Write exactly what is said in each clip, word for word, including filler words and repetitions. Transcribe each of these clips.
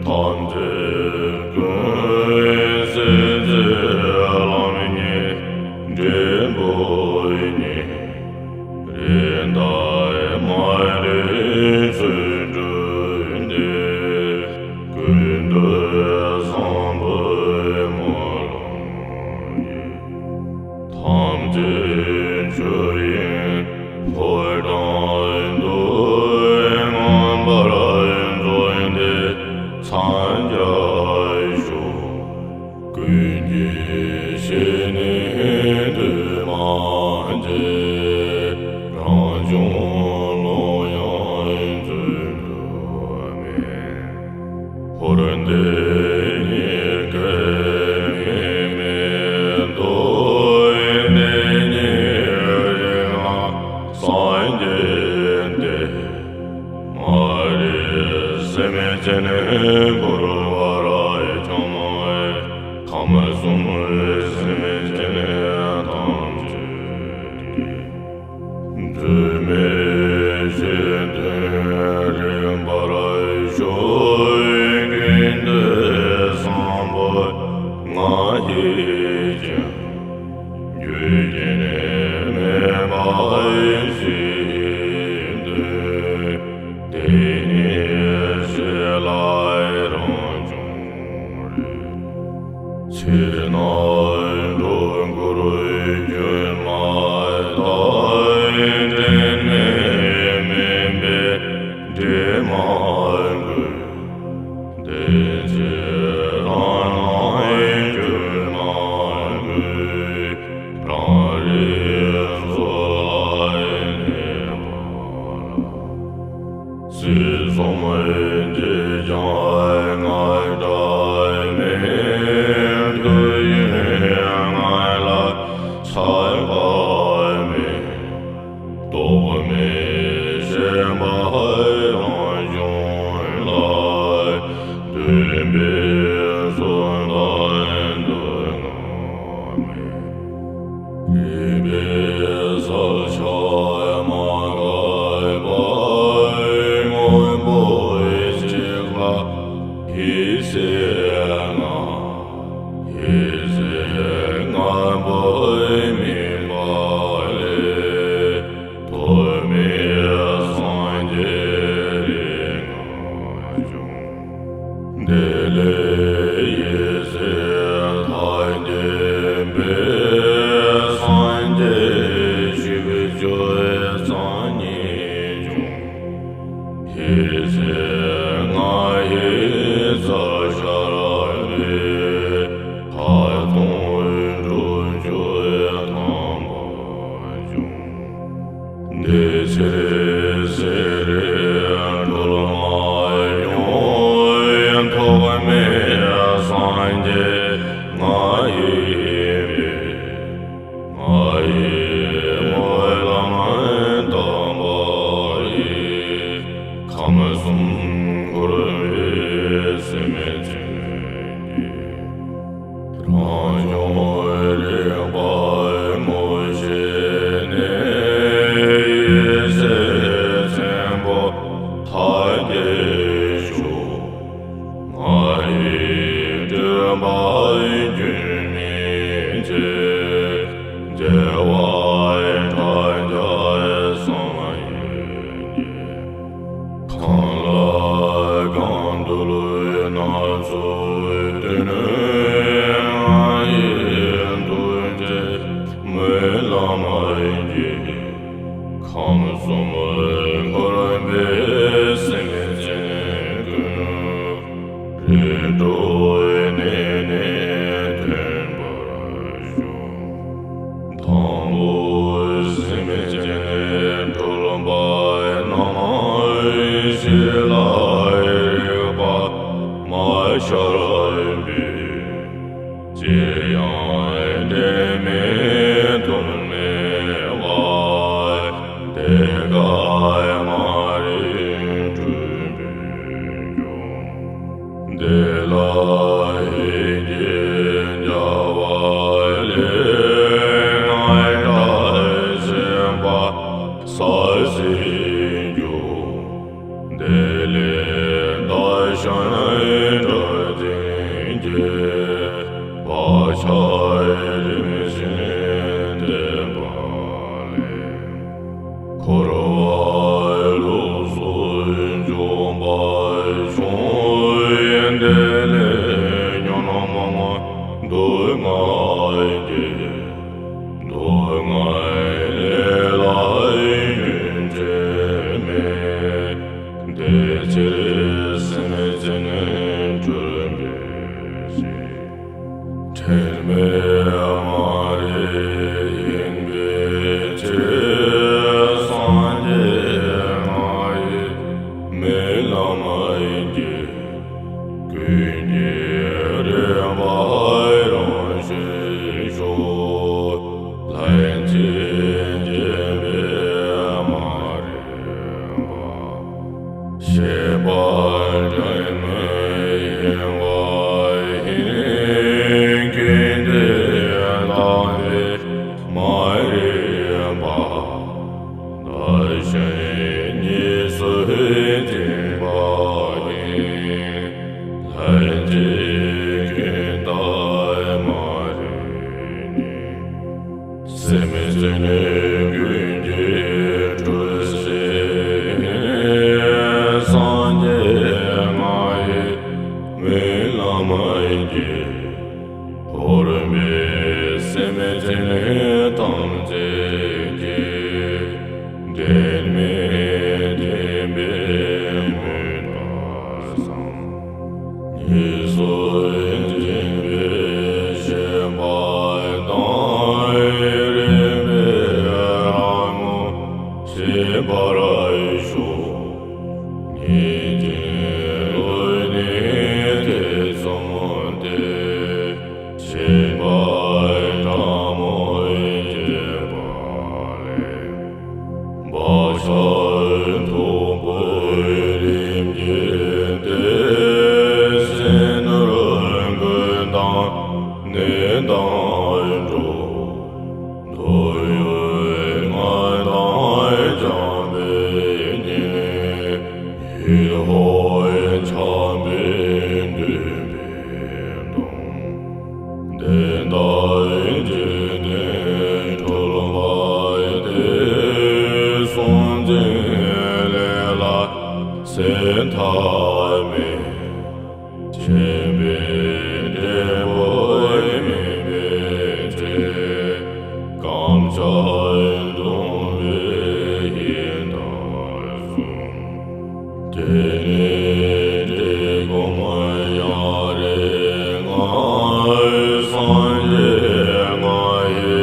ཐམས་ཅད་ཀུན་གཟིགས་ཚེ་ལམ་གཉིས་འབྲས་བུ་གཉིས། རིགས་བདག་མ་རིག་ཆོས་སྒྲུབ་འདི། ཀུན་ཏུ་བཟང་པོའི་སྨོན་ལམ་ཡིན། ཐམས་ཅད་ཆོས་དབྱིངས་འཕོ་བྲང་དུ། མངོན་པར་རྫོགས་ཏེ་འཚང་རྒྱ་ཤོག། ཀུན་གྱི་གཤེད་ནི་འདུས་མ་བྱས། རང་བྱུང་ཀློང་ཡངས་བརྗོད་འགྲོ་མེད། འཁོར་འདས་གཉིས་ཀའི་མིག་མིག་ཏུ། འདི་ཉིད་རིག་ལ་སངས་རྒྱས་ཏེ། མ་རིག་སེམས་ཅན་འཁོར་བར་འཁྱམས། ཁམས་གསུམ་སེམས་ཅན་ཐམས་ཅད་ཀྱི། འཛད་མེད་གཞན་དོན་རིག་པར་ཤོག། ཀུན་ཏུ་བཟང་པོ་ང་ཡི་ཀྱང་། རྒྱུད་ཀྱི་མེད་པ་ཞིག་འདོད། དེ་ཉིད་ཞི་ལྷག་རང་བྱུང་རིག། ཕྱི་ནང་སྒྲོ་སྐུར་རྒྱུན་མ་དག། འབྲལ་མེད་མུན་པས་འདྲེ་མ་འགོས། དེ་ཕྱིར་རང་སྣང་གྱུར་མ་དགོས། རང་རིག་གཟུགས་ལ་གནས་པ་ལ། སྲིད་གསུམ་འཇིག་ཀྱང་ངར་སྐྲག་མེད། དུས་ཡུན་ང་ལ་ཆགས་པ་མེད། རྟོག་མེད་ཤེས་པ་རང་བྱུང་ལ། འདུན་པས་གསོལ་བ་འདེབས་ངག་མེད། རིག་པའི་གསལ་ཆ་མ་འགགས་པར། སྔོན་པོ་གཅིག་ལ་ཡེ་ཤེས་ལྔ། ཡེ་ཤེས་ལྔ་པོའི་དམིགས་པ་ལས། ཐོགས་མེད་སངས་རྒྱས་རིག་ལྔ་བྱུང་། དེ་ལས་ཡེ་ཤེས་ཐལ་འགྱུར་བས། སངས་རྒྱས་བཞི་བཅུ་རྩ་གཉིས་བྱུང་། ཡེ་ཤེས་ལྔ་ཡིས་རྩལ་སྦྱར་བས། ལྷག་མཐོང་དྲུག་ཅུ་ཐམ་པ་བྱུང་། དེ་ཕྱིར་སེམས་རིག་གྲོལ་མ་མྱོང་། ཐོགས་མེད་སངས་རྒྱས་ང་ཡིན་པས། ང་ཡི་སྨོན་ལམ་དམ་པ་ཡིས། ཁམས་གསུམ་འཁོར་བའི་སེམས་ཅན་གྱི། རང་བྱུང་རིག་པ་ངོ་ཤེས་ནས། ཡེ་ཤེས་ཆེན་པོ་ཐལ་འགྱུར་ཤོག། ང་ཡི་སྤྲུལ་པ་རྒྱུན་མི་འཆད། རྒྱལ་བ་ཕྲག་བརྒྱ་སངས་རྒྱས་ཀྱི། གང་ལ་གང་འདུལ་སྣ་ཚོགས་སྟོན། ང་ཡི་ཐུགས་རྗེ་སྨོན་ལམ་གྱིས། ཁམས་གསུམ་འཁོར་བའི་སེམས་ཅན་ཀུན། རིགས་དྲུག་གནས་ནས་ཐོན་པར་ཤོག། དང་པོ་སེམས་ཅན་གྲོལ་བ་རྣམས། ཞི་ལྷག་རིག་པ་མ་ཤར་བས། ཅི་ཡང་འབྲལ་མེད་དོན་མེད་པ། དེ་ཀ་མ་རིག་འཁྲུལ་པའི་རྒྱུ། དེ་ལ་ཧེ་གིས་བྱ་བ་ལས། ངར་སྐྲག་ཤེས་པ་སད་སེའི་རྒྱུ། དེ་ལས་བདག་གཞན་ སྒྲ་དེ་གིས་བག་ཆགས་རིམ་བཞིན་བརྟན་པ་ལས། འཁོར་བ་ལུགས་སུ་འཇོམས་པ་བྱུང་བའི་དེ་ལས་ཉོན་མོངས་སྡུག་བསྔལ་གྱི་སྡུག་བསྔལ་ལས་ལ་རྒྱུན་ཆད་མེད། དེ་ཕྱིར་སེམས་ཅན་གྲོལ་བའི་ཕྱིར། དྲན་པའི་མ་རིག་ཡིན་པའི་ཕྱིར། སངས་རྒྱས་ང་ཡི་སྨོན་ལམ་གྱིས། ཀུན་གྱི་རིམ་པ་རང་བཞིན་ཤོག་ལྷན་ཅིག་སྐྱེས་པའི་མ་རིག་པ། ཤེས་པ་དྲི་མེད་ཡེངས་པ་ཡིན། ཀུན་ཏུ་བརྟགས་པའི་མ་རིག་པ། བདག་གཞན་གཉིས་སུ་འཛིན་པ་ཡིན། ལྷན་ཅིག་ཀུན་བརྟགས་མ་རིག་ནི། སེམས་ཅན་ཀུན་གྱི་གྲོལ་སའི་སངས་རྒྱས་ང་ཡི་སྨོན་ལམ་གྱིས། འཁོར་བའི་སེམས་ཅན་ཐམས་ཅད་ཀྱི། དྲན་མེད་བདེན་པའི་མུན་པ་སངས། གཉིས་སུ་འཛིན་པའི་ཤེས་པ་དང་། རིག་པའི་རང་ངོ་ཤེས་པར་ཤོག་ཉེས་ཅན་ཀླུ་ནི་ཐེ་ཚོམ་སྟེ། ཤེས་པ་ཕྲ་མོ་སྐྱེས་པ་ལས། བག་ཆགས་མཐུག་པོས་རིམ་གྱིས་ཏེ། སེམས་ནོར་ཀུན་བཏང་ནད་དང་འགྲོགས། འདོད་ཡོན་ལྔ་དང་སྦྱངས་པའི་གཉེན། ཡིད་འོང་འཆང་བའི་འདུན་པའི་གདུང་། བདེན་དང་འཇིག་རྟེན་གྲོལ་བ་སྟེ། གཟུང་འཛིན་ལས་ལ་སེམས་ཐག་མེད། ཆེན་པོའི་འབྲས་བུ་སྨིན་པའི་ཕྱིར། རྐང་ཆག་གདུང་བའི་ཡི་དྭགས་གསུམ། དེ་ནས་འདྲེ་སྒོམ་ཡ་རེ་ལྔ། སངས་རྒྱས་ང་ཡི་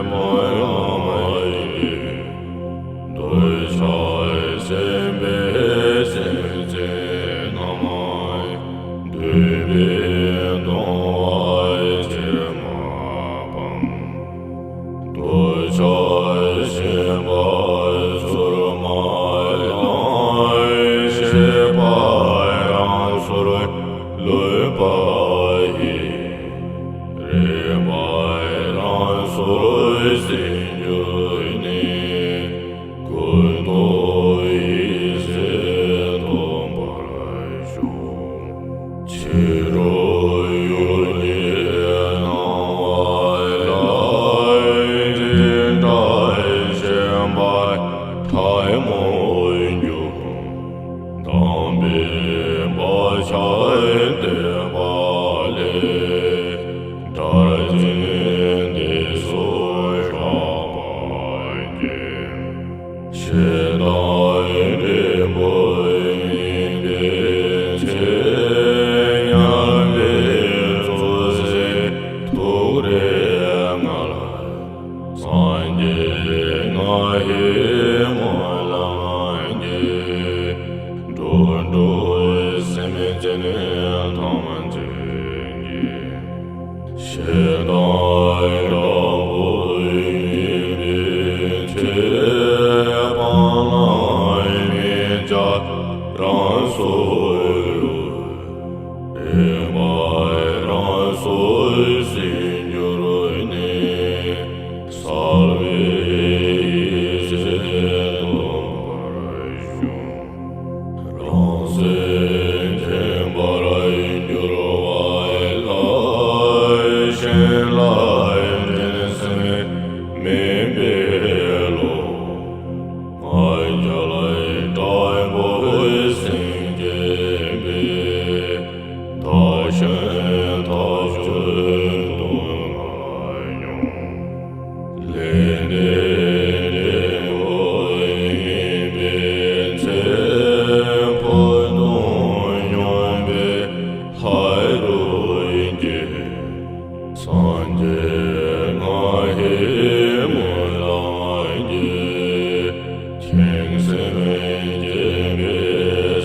སྨོན་ལམ་གྱིས། འདོད་ཆགས་ཞེན་པའི་སེམས་ཅན་རྣམས། འདུན་པའི་གདུང་བ་ཕྱིར་མ་སྤངས། འདོད་ཆགས་ཞེན་པ་ཚུར་མ་བླངས། ཤེས་པ་རང་སོར་ལུས་པ་ཡིས། རིག་པ་རང་སོར་ཟིན་གྱུར་ནས། ཀུན་ཏུ་ཡེ་ཤེས་སྟོང་པར་ཤོག་ཕྱི་རོལ་ཡུལ་གྱི་སྣང་བ་ལ། འདྲེན་བྲལ་ཞེན་པ་ཕྲ་མོ་འགྱུར། དང་པོའི་བག་ཆགས་བརྟན་པ་ལས། དགྲར་འཛིན་འདི་སོགས་སྐྲག་པ་སྐྱེ། ཞེ་སྡང་འབྲས་བུ་སྨིན་པའི་ཚེ། དམྱལ་བའི་བཙོ་བྱའི་ཐུགས་རེ་མངལ། སངས་རྒྱས་ང་ཡི་སྨོན་ལམ་གྱིས། འགྲོ་དྲུག་སེམས་ཅན་ཐམས་ཅད་ཀྱི། ཞེ་སྡང་དགྲ་བོ་ཡིན་པའི་ཕྱིར། སྤང་བླང་མི་བྱ་རང་སོར་ལུས། རིག་པ་རང་སོར་ཟིན་གྱུར་ནས། གསལ་བའི་ཡེ་ཤེས་སྟོང་པར་ཤོག་རང་སེམས་མཁྱེན་པར་ སངས་རྒྱས་ང་ཡི་སྨོན་ལམ་གྱིས། ཁྱེད་སེམས་བསྐྱེད་པའི་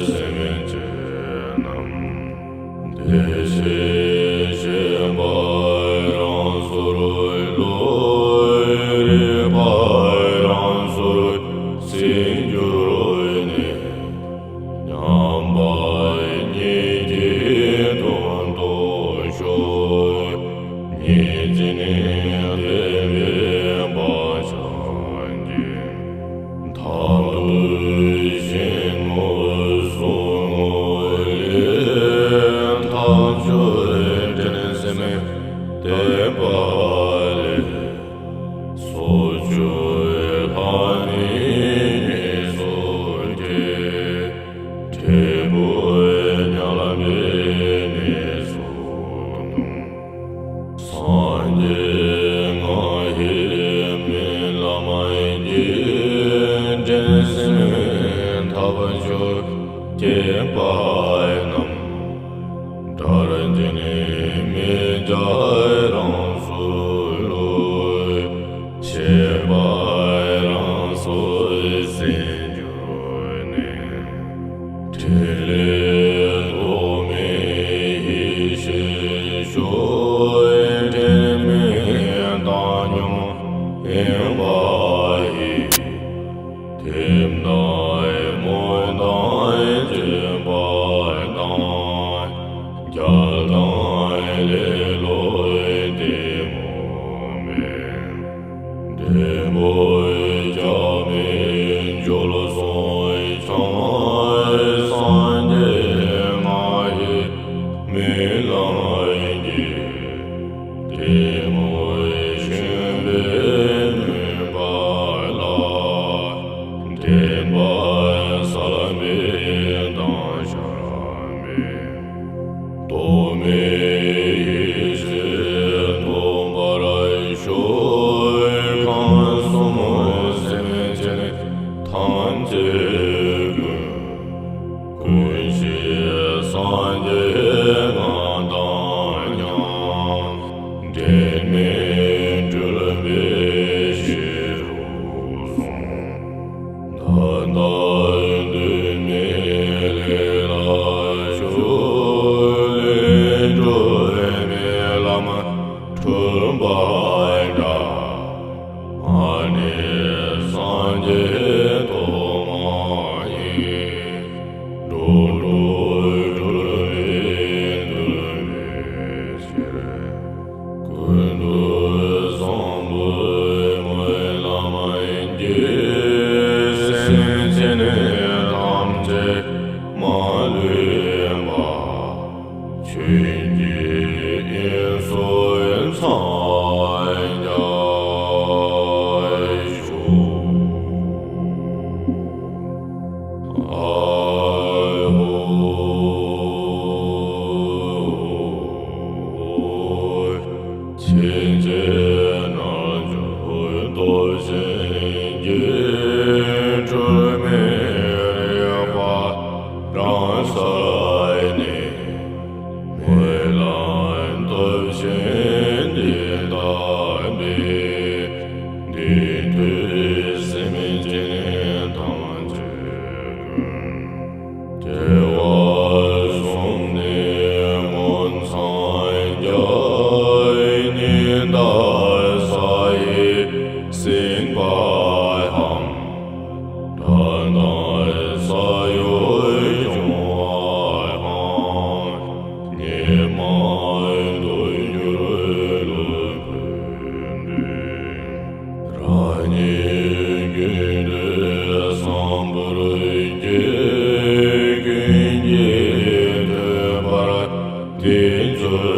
སེམས་ཅན་རྣམས། བདེ་གཤེགས་སྤྱན་སྦས་རང་སོར་ལུས། རིག་པ་རང་སོར་ཟིན་གྱུར་ནས། མཉམ་པ་ཉིད་ཀྱི་དོན་དུ་ཤོག། ཉིད་ཀྱི་ནི་བདེ་བའི་བག་ཆགས་ཀྱིས། མཐའ་གདུགས་ཞིང་རྣམས་སྲུང་ངོ་ལས། མཐའ་མཇུག་འདྲེན་སེམས་བརྟན་པ་ལས། སོ་བཅུའི་ལྷ་ནི་ཉེར་བསྡོམས་ཀྱིས། འབྲས་བུ་ཉམས་པའི་གནས་སུ་ལྟུང་། སངས་རྒྱས་ང་ཡི་སྨོན་ལམ་གྱིས། འདྲེན་སེམས་མཐའ་མཇུག་བསྐྱེད་པ་རྣམས། དགྲར་འཛིན་མི་བྱ་རང་སོར་ལུས། ཆད་པ་རང་སོར་ཟིན་གྱུར་ནས། ཕྲིན་ལས་ཐོགས་མེད་ཡེ་ཤེས་ཤོག། འབྲལ་མེད་བཏང་སྙོམས་ཡེངས་པ་ཡིས། ཐིམ་དང་སྨོན་དང་བཅོས་པ་དང་། རྒྱལ་དང་ལེ་ལོ་གཏི་མུག་མེད། འབྲས་བུ་རྒྱལ་བའི་རྒྱུར་སོང་ཀྱང་། སངས་རྒྱས་ང་ཡི་སྨོན་ལམ་གྱིས། གཏི་མུག་ཆེན་པོས་མུན་པ་ལ། བདེན་པ་གསལ་བའི་མདངས་ཤར་མེད། རྟོག་མེད་ཡེ་ཤེས་ཐོབ་པར་ཤོག། ཁམས་གསུམ་སེམས་ཅན་ཐམས་ཅད་ཀུན། ཀུན་གཞི་སངས་རྒྱས་ང་དང་མཉམ། འབྲལ་མེད་གྲོལ་བའི་གཞི་རུ་སོང་། བདག་དང་འདུན་མའི་ལས་ལ་ཞུགས། ལས་གྲོལ་མའི་ལམ་འཁྲུལ་པ་དག། ཨ་ནི་སངས་རྒྱས་ཐོག་མ་ཡིན། འགྲོ་དྲུག་གྲོལ་བའི་འདུན་པའི་ཕྱིར། ཀུན་ཏུ་བཟང་པོའི་སྨོན་ལམ་གྱིས། སེམས་ཅན་ཐམས་ཅད་མ་ལུས་པ། ཆོས་ཀྱི་དབྱིངས་སུ་འཚང་རྒྱ་ཞུགས། ཨ་ཧོ། ཕྱིན་ཆད་རྣལ་འབྱོར་སྟོབས་ཆེན་གྱིས། སྒྲོན་མེ་རེག་པ་རང་སར་གནས། སྨོན་ལམ་སྟོབས་ཆེན་འདི་ལྟ་སྟེ། འདི་ཐོས་སེམས་ཅན་ཐམས་ཅད་ཀུན། སྐྱེ་བ་གསུམ་ནས་མངོན་འཚང་རྒྱ། ཉི་ཟླ་ས་ཡི་སྲིད་པའམ། དགྲ་དང་ས་གཡོ་སྐྱོང་བའམ། ཉེས་དམིགས་དུར་འགྱུར་ལུས་འཕོས་འདྲེན། རང་ཉིད་ཀུན་ཏུ་བཟང་པོར་སྐྱེ། ཀུན་གྱིས་ཐོས་པར་བདེན་བརྗོད་